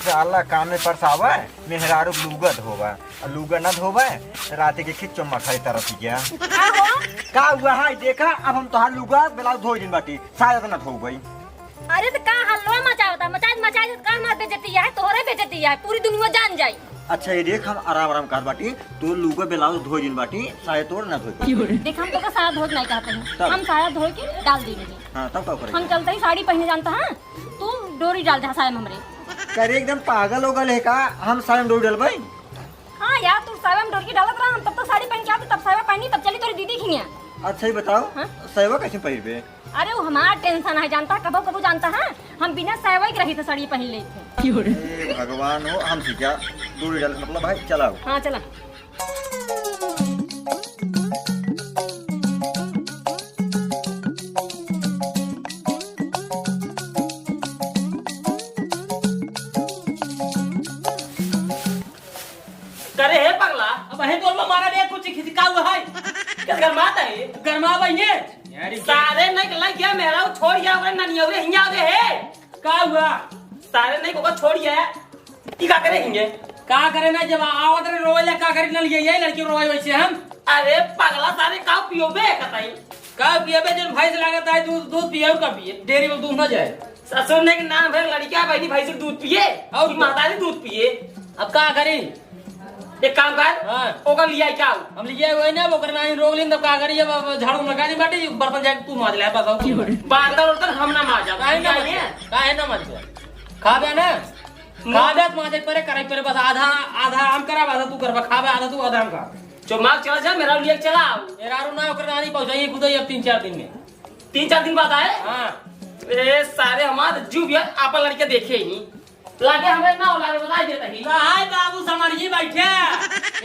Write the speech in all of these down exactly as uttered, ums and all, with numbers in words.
साला कामे परसावे, मेहरारू लुगा धोवे, और लुगा ना धोवे, तो रात के खिच्चो मखाई तरफ गया। का हो? का हुआ है? देखा, अब हम तोहार लुगा ब्लाउज धोई दिन बाटी, शायद ना धोबई। अरे तो का हल्ला मचावता? मचाई, मचाई तो का हमार बेइज्जती है, तोहरे बेइज्जती है, पूरी दुनिया जान जाई। अच्छा ये देख, हम आराम आराम कहत बाटी, तू लुगा ब्लाउज धोई दिन बाटी, शायद तोर ना धोई। देख, हम तो का साया धोए के नहीं कहते हैं, तब? हम साया धोए के डाल देंगे। हाँ, तब का करे? हम चलते ही साड़ी पहने जानता है, तू डोरी डाल दे साया में हमरे। करे एकदम पागल हो गल है का? हम साया में डोरी डलबई? हाँ यार, तू साया में डोरी डालत रहा, हम तब तो साड़ी पहन के आते, तब साया पहनी, तब चली तोरी दीदी खिया। अच्छा ही बताओ, हाँ? साया कैसे पहिरबे? अरे वो हमार टेंशन है, जानता है, कबो कबो जानता है, हम बिना साया के रही थे, साड़ी पहन लेते। हे भगवान हो, हम सीखा डोरी डाल, मतलब भाई चलाओ। हाँ चला। करे हे पगला, अब हे बोलबा मारा बे, कुछ खिचका हुआ है। किस गरमात है? गरमा बहिने। यार, ये सारे नहीं के लग गया मेरा, वो छोड़ गया, वो ननिया रे हिया रे हे। का हुआ? सारे नहीं को छोड़ गया। ई का करे हिंगे? का करे ना, जब आवत रहे रोवे ला, का करे ना लिए, ये लड़की रोवे वैसे हम। अरे पगला, सारे का पियोबे कतई? का पियोबे, जब भैंस लागत है, दूध, दूध पियो का पिए, डेयरी में दूध ना जाए। ससुर ने के नाम है लड़किया बहनी भैंस दूध पिए और और का? माता ने दूध पिए। अब का करी? एक काम कर, हाँ। ओकर लिया क्या हो? हम लिया वही ना, ओकर नानी रोक लेन, तब का करी? अब, अब झाड़ू लगा दी बाटी, बर्तन जाके तू माज ले, बस, और तू माज। बर्तन उर्तन हम ना माजा। काहे ना माजा? काहे ना माजा? खाबे ना? खाबे तो माजे परे, करे परे, बस आधा, आधा हम करब, आधा तू करबा, खाबे आधा तू, आधा हम खा। चुमाक चला जा, मेहरारू लिए चला। मेहरारू ना, ओकर नानी पहुंचाई खुद ही अब तीन चार दिन में। तीन चार दिन बाद आए? हाँ। ए, सारे हमार जीव भी आपन लड़के देखे ही। लागे हमें ना हो, लागे बता देता ही। कहाँ है बाबू समारी बैठे?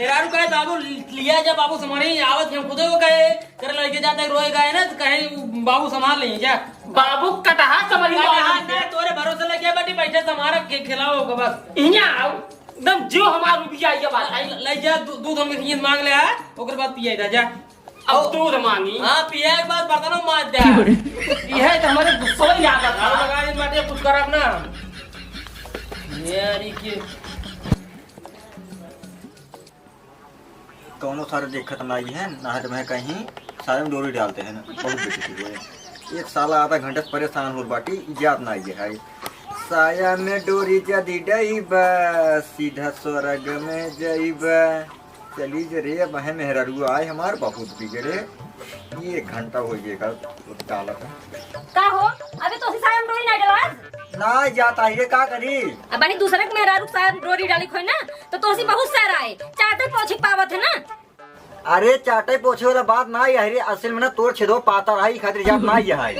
मेहरारू कहे, "बाबू लिया जा, बाबू समारी आवत हम खुदे वो कहे, तेरे लड़के जाते रोए गए ना, तो कहे, 'बाबू संभाल लेंगे जा।'" बाबू कटहा समारी कटहा बाबू। ना, तोरे भरोसे लगे बटी बैठे, समारा के खिलाओ को बस। इहाँ आओ, एकदम जो हमार रुपया आई बात आई। ले जा, दू-, दूध हम खींच मांग ले आ, ओकर बाद पिए जा, जा। अब दूध मांगी। हाँ, पिए के बाद बर्तनों माज दे। यह तो हमारे गुस्सा ही आता था। लगा दिन बाटे कुछ करब ना। यार, ये के कौनो सारे देखत ना आई है, ना है तो मैं कहीं सारे में डोरी डालते हैं ना, बहुत बेइज्जती हुए। एक साला आधा घंटा से परेशान हो बाटी, जात ना आई है। साया में डोरी जदी डईबा, सीधा स्वर्ग में जईबा। चली जे रे, अब है मेहरारू आए हमार बहुत बिगड़े। ये एक घंटा हो गया का डालत है। का हो, अबे तो साया में डोरी ना डलवास? ना जाता है, ये का करी? अब बनी दूसरे के मेहरारू साया में डोरी डाली खोई ना, तो तोसी बहुत सारा है, चाटे पोछे पावत है ना। अरे चाटे पोछे वाला बात ना ही है रे, असल में ना तोर छेदो पातर आई खातिर जात ना ही है।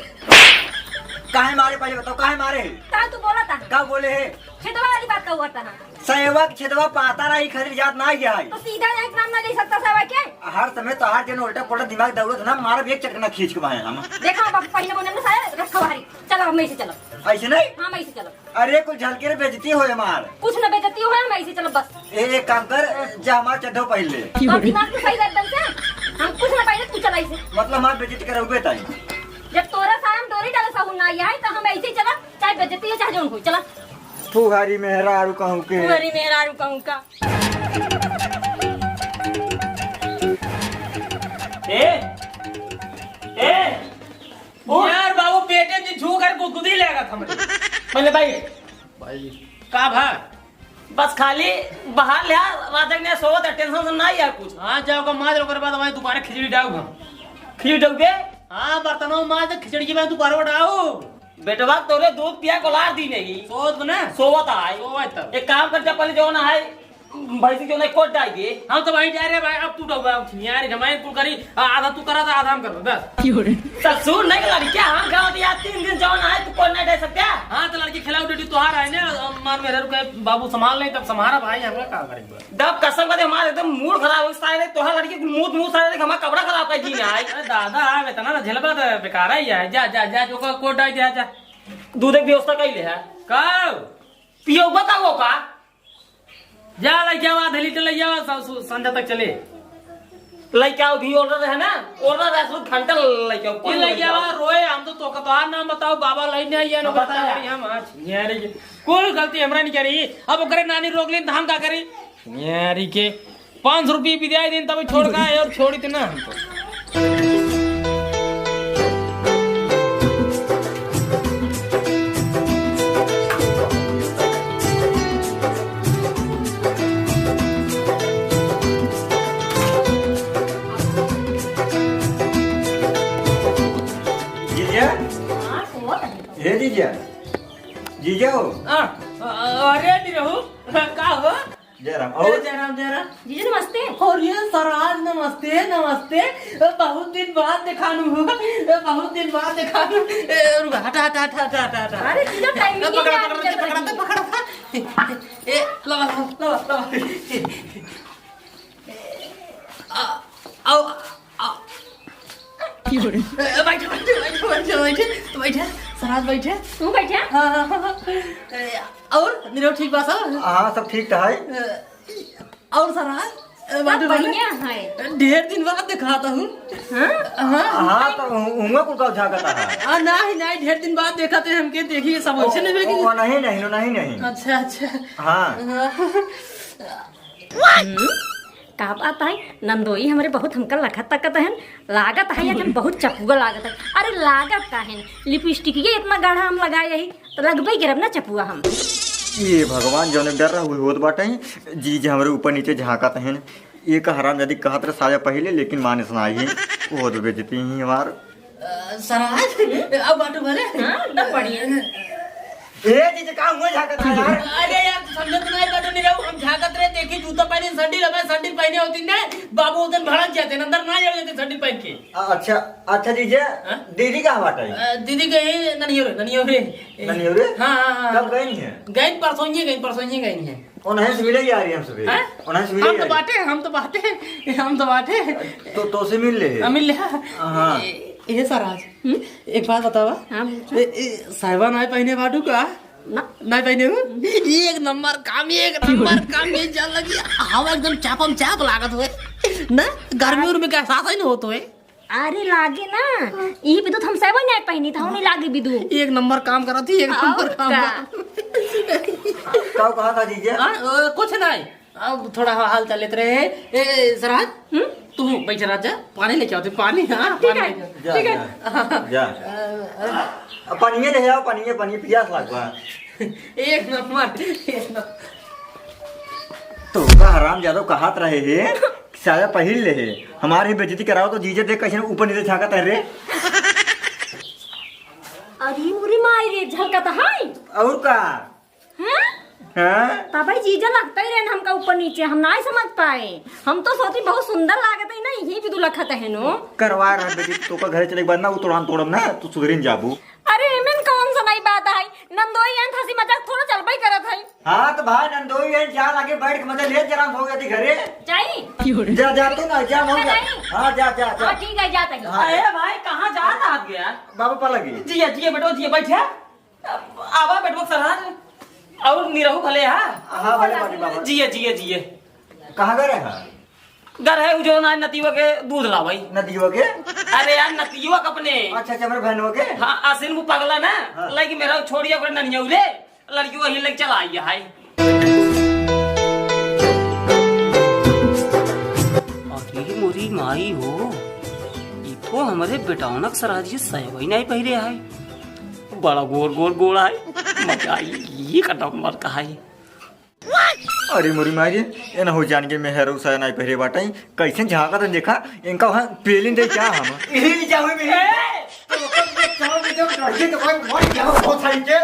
काहे मारे पहले बताओ, काहे मारे है? का तू बोला था? का बोले है? छेदवा वाली बात का हुआ था ना? सैवा के छेदवा पातर आई खातिर जात ना ही है। तो सीधा एक नाम ना दे सकता सैवा के? हर समय तो हर दिन उल्टा पुल्टा दिमाग दौड़त ना, मारब एक चटकना खींच के बाहें हम। देखा बाबू, पहले बोले ना साया रखा भारी। चलो, हम ऐसे चलो। ऐसे नहीं? हाँ, हम ऐसे चलो। अरे, कुल झलके रे, बेइज्जती होए हमार। कुछ ना बेइज्जती होए, हम ऐसे चलो बस। ए, एक काम कर, जा हमार चड्ढो पहिर ले। तो दिमाग तो सही रहे एकदम से। हम कुछ ना पहले तू चला इसे। मतलब हमार बेइज्जती करउबे ताई। जब तोरा साया में डोरी डाले सहू ना आई है, तो हम ऐसे ही चला, चाहे बेइज्जती हो, चाहे जौन हो, चला। फुहारी मेहरारू कहूँ के। फुहारी मेहरारू कहूँ का। ए, ए, यार बाबू, पेटे में छू कर गुदगुदी लेगा था हमरे। पहले भाई। भाई। का भा? बस खाली बाहर ले आ, राजा के सोवत है, टेंशन से ना यार कुछ। हाँ, जाओ का माज, ओकर बाद हमारे दोबारा खिचड़ी डाउब हम। खिचड़ी डाउबे? हाँ, बर्तनों माज, खिचड़ी के बाद दोबारा डाउब। बेटवा तोरे दूध पिया कोलार दी नहीं। सोवत ना? सोवत आए। सोवत तब। एक काम कर, जा पहले जो ना है, भैंसी जो नहीं कोट डाल दे। हम तो वहीं जा रहे भाई, अब तू डउबा, हम यार, जमाई कुल करी, आ, आधा तू करा था, आधा हम करबे, बस। ससुर नहीं लड़किया हम खावत यार, तीन दिन जवन आए, तू कोट नहीं दे सकते? हाँ, तो लड़की खिलाओ, ड्यूटी तोहार है ना, अब मार मेरे रुके, बाबू संभाल नहीं, तब संभारा भाई, हम का करेंगे? दब कसम का दे, हमारे एकदम मूड खराब हो, सारे तोहार लड़की के मूड, मूड सारे देख, हमारा कपड़ा खराब कर दी ना, आए। अरे दादा, अब इतना ना झेलबा तो बेकार है यार, जा, जा, जा, जो का कोट डाल दे, जा। दूध एक व्यवस्था कर ले है। का? पियो बताओ का? जा, लइके आवा, आधा लीटर लइके आवा, स-, सु-, संझा तक चले। लइका अभी order है ना, order है, सब घंटा लइका, ये कोई लइका लइका। बा रोए, हम तो तोका तो आ नाम बताओ, बाबा लइने आइए ना, हाँ, बता बता। करी हम आज। न्यारी के, कोई गलती हमरा नहीं करी, अब ओकरे नानी रोक लेन तो हम का करी? न्यारी के, पाँच सौ रुपये भी दे दिन तब छोड़ का है और छोड़ी तो ना हम तो। जीजा? हाँ, कौन? हे जीजा, जीजा हो। आ, आ, अरे निरहू, का हो? जय राम। और? जय राम, जय राम। जीजा नमस्ते। अरे सरहज नमस्ते, नमस्ते। बहुत दिन बाद देखानु हो, बहुत दिन बाद देखानु। ए, रुका, हटा, हटा। अरे जीजा, timing ए, पकड़ा, नहीं पकड़ा, है, पकड़ा, पकड़ा। ए, लवा, लवा, लवा, लवा। आ, आओ, आ। ए, बैठे, बैठे, बैठे, बैठे, बैठे, बैठे, सरहज बैठे। तू बैठे? हाँ, हाँ, हाँ, हाँ। ए, और निरहू ठीक बा सब? हाँ, सब ठीक तो है। ए, और सरहज, ए, सब बाटू भाई? बढ़िया है। ढेर दिन बाद देखाता हूँ। हाँ? हाँ। हाँ, तो उ-, उहाँ कुल का झाँकता है? आ, नहीं, नहीं, ढेर दिन बाद देखा थे हमके, देखिए सब वैसे नहीं ओ, बेगी। ओ, नहीं, नहीं, नहीं, नहीं। अच्छा, अच्छा। हाँ। हाँ। हम्म, का बात है, नंदोई हमरे बहुत हमका लखत तकत हन, लागत है एकदम बहुत चपुआ लागत है। अरे लागत का है, लिपस्टिक ये इतना गाढ़ा हम लगाए यही, तो लगबे करब ना चपुआ हम। ये भगवान, जौन डर रहा हुए होत बाटे, जीजा हमरे ऊपर नीचे झाँकत हन। ये का हरामजादी कहत रहे साया पहिले, लेकिन माने सुनाई, वो तो बेइज्जती ही हमार। अ, सरहज, अब बाटू भले? हाँ, एकदम बढ़िया। ए, जीजा, का हुआ झाँकत है यार? अरे यार, तू समझत नहीं, बाटू निरहू, हम झाँकत रहे, देखी जूता पहने, सैंडल, हमें सैंडल पहने होती ना, बाबू उधर भड़क जाते, अंदर ना जाते सैंडल पहन के। अ-, अच्छा, अच्छा जीजा, हाँ? दीदी कहाँ बाटे? अ, दीदी गई ननियो रे, ननियो रे। ननियो रे? हाँ, हाँ, हाँ। कब गई है? गई परसों ही गई, परसों ही गई है। उन्हें से मिले ही आ रही हम सभी। हैं? उन्हें से मिले हम ही तो आ रही। बाटे, हम तो बाटे, हम तो बाटे। तो, तो से मिल ले। हम मिल ले। हाँ। ए, ए सरहज, हम्म? एक बात बतावा। हाँ, बोल। ए, ए, साहिबा नाई पहने बाटू का? ना। नाई पहने हो? एक नंबर काम, एक नंबर काम, ये जान लगी। हवा एकदम चापम चाप लागत होए। ना? गर्मी उर्मी का एहसास ही नहीं होत होए। अरे लागे ना, ई बिदु तो हम सेवा नहीं पहनी था, नहीं लागे बिदु। एक नंबर काम करत ही, एक और नंबर काम का? करत। का कहा था जीजा? हाँ, अ, कुछ नहीं, अब थोड़ा हाल चाल लेते रहे। ए, सरहज, हम्म? तू बैठ रह जा, पानी लेके आओ, तू पानी, हाँ, ठीक पानी है, लेके आओ। जा, ठीक है। जा, जा। अब पानिये ले आओ, पानिये, पानिये, पियास लाग बा। एक नंबर, एक नंबर। तो का हराम जादो कहत रहे हे, साया पहिर ले हे। हमार ही बेइज्जती कराओ तो जीजे देख कैसे ऊपर नीचे झाँकत है रे। अरे मोरी माई रे, झलकत है। और का? हैं? हाँ? तबे जीजा लगते ही रहन हमका ऊपर नीचे, हम नाई समझ पाए। हम तो सोची बहुत सुंदर लागत है ना, यही भी दुलखत है नो। करवा रहा बेटी, तो का घरे चले के बाद ना, वो तोड़ान तोड़म ना, तू सुधरिन जाबू। अरे एमन कौन सा नई बात है, नंदोई एन हंसी मजाक थोड़ा चलबई करत है। हाँ तो भाई नंदोई एन जा लागे बैठ के मजा ले जरा हो गया थी घरे। जाई? जा, जा तू ना, जा मौका। नहीं। हाँ, जा, जा, जा। हाँ, ठीक है, जाता ही। हाँ। अरे भाई, कहाँ जा रहा गया? बाबा पलगी। जिया, जिया बेटो, जिया बैठ जा। आवा बेटवा सरहज। और निरहू भले हा? हाँ, भले बाटी बाबा। जिया, जिया, जिया। कहाँ गए रहे? घर है उ जो ना नतिया के दूध लावई। नतिया के? अरे यार, नतिया के अपने। अच्छा, अच्छा, हमरे बहनों के? हाँ, आसिन वो पगला ना, हाँ। लड़की मेरा छोड़िया ओकरे ननिया रे, लड़की वही लेके चला आई है। अरे मोरी माई हो, ई तो हमरे बेटौनक सरहजिया सहवई नहीं पहिरे है। बड़ा गोर गोर गोड़ है, मजा आई, ये का नंबर का है। अरे मोरी माई रे, ए ना हो जान के मेहरू साया नाई पहिरे बाटे, कैसे झांकत हन देखा, इनका वहाँ पेलिन दे क्या हम? यही नहीं चाहूँ मैं। ए! तो ऊपर से चाहूँ मैं तो डर के तो भाई मर गया हो बहुत सारी के।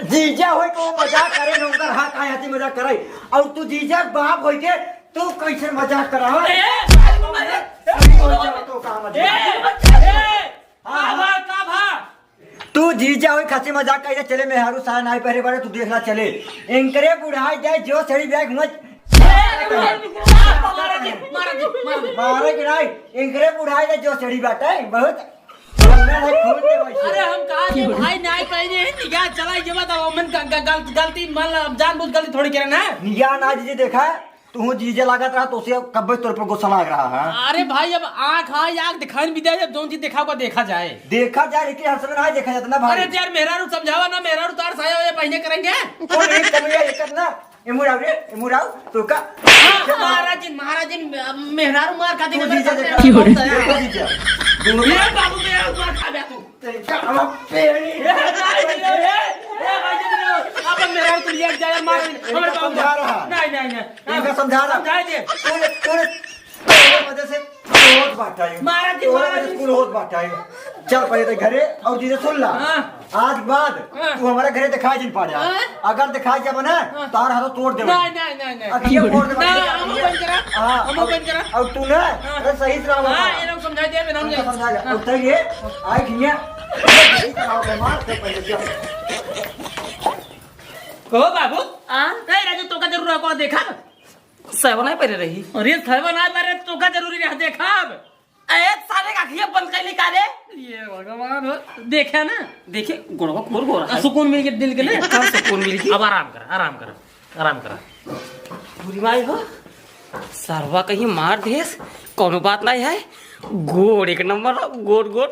जीजा होई तो मजाक करे न उनकर हाथ आए हंसी मजाक करे। और तू जीजा बाप होई के तू कैसे मजाक करा? ए! अरे, अरे, तो कहाँ मजाक? ए! ए! हाँ, का भा, हाँ। का भा? तू जीजा होई, खासी मजाक कइले चले, मेहरू साया नाई पहिरे बाटे, तू देख ला चले। इनकरे बुढ़ाई जाए, जो सड़ी जाए, घुमत। मारा जी, मारा जी, मारा जी। मारे के नाई, इनकरे बुढ़ाई जाए, जो सड़ी बाटे, बहुत। अरे हम कहा कि भाई नाई पहिरे हैं, निगाह चलाई जब तो हमन ग-, ग-, गल-, गलती मान ला, जानबूझ गलती थोड़ी करे ना। निगाह ना जी देखा, तू जीजा लागत रहा, तो उसे कब्बे तोर पर गुस्सा लाग रहा है। अरे भाई, अब आँख आई, आँख दिखाई भी दे, जब जौन चीज देखा हुआ देखा जाए। देखा जाए, लेकिन हर समय ना देखा जाता ना भाई। अरे यार, मेहरारू समझावा ना, मेहरारू तार साया वाया पहिने करेंगे। कौन एक कमिया एक ना, ए मुराव रे, ए मुराव, तो का? हाँ, महाराज जी, महाराज जी, मेहरारू मार खाती तू ना, जीजा मेरे देखा, साथ तू जीजा। दोनों ये बाबू, मेहरारू मार खा गया तू। तेरे का हम पेड़ी। ए, नहीं, नहीं, ए, ए, भाई जी, नहीं, अब मेहरारू तो लिया जाए, मार, ए, हमारे इनका बाबू समझा रहा। नहीं, नहीं, नहीं। इनका समझा रहा। समझा दे। तूने, तूने, तेरे वजह से कुल होत बाटा है। महाराज जी, तोरे महाराज वजह से जी। कुल होत बाटा है। चल पहले तो घरे और चीजें सुन ला। हाँ। आज के बाद हाँ। तू हमारे घरे दिखाई नहीं पड़ा। हाँ। अगर दिखाई जब ना, हाँ। तार हाथों तोड़ दे। नहीं, नहीं, नहीं, नहीं। अगर ये फोड़ दे, ना, हम बंद करा। हाँ, हम और, बंद करा। और तू ना, हाँ। अरे सही से रहो हाँ, बाबा। ये लोग समझाई दे, बिना हम उनका जाए। समझा जा। हाँ। और तब ये, आई ठीक है। सही से रहो, मार, तो पहले क्या? कहो बाबू। हाँ? ए, राजू, तो का जरूर है, कहो देखा? सैवा नहीं पहले रही। अरे, सैवा नहीं पहले, तो का जरूरी रहा, देखा अब? ए, सारे का अखियाँ बंद कर ली का रे? ये भगवान हो, देखा ना? देखे, गोड़वा खोर गोरा आ, है। सुकून मिल गया दिल के ने? एकदम सुकून मिल गया। अब आराम करा, आराम करा, आराम करा। बुरी माई हो, सरवा कहीं मार देस, कौनो बात नहीं है। गोड़ एक नंबर, गोड़, गोड़।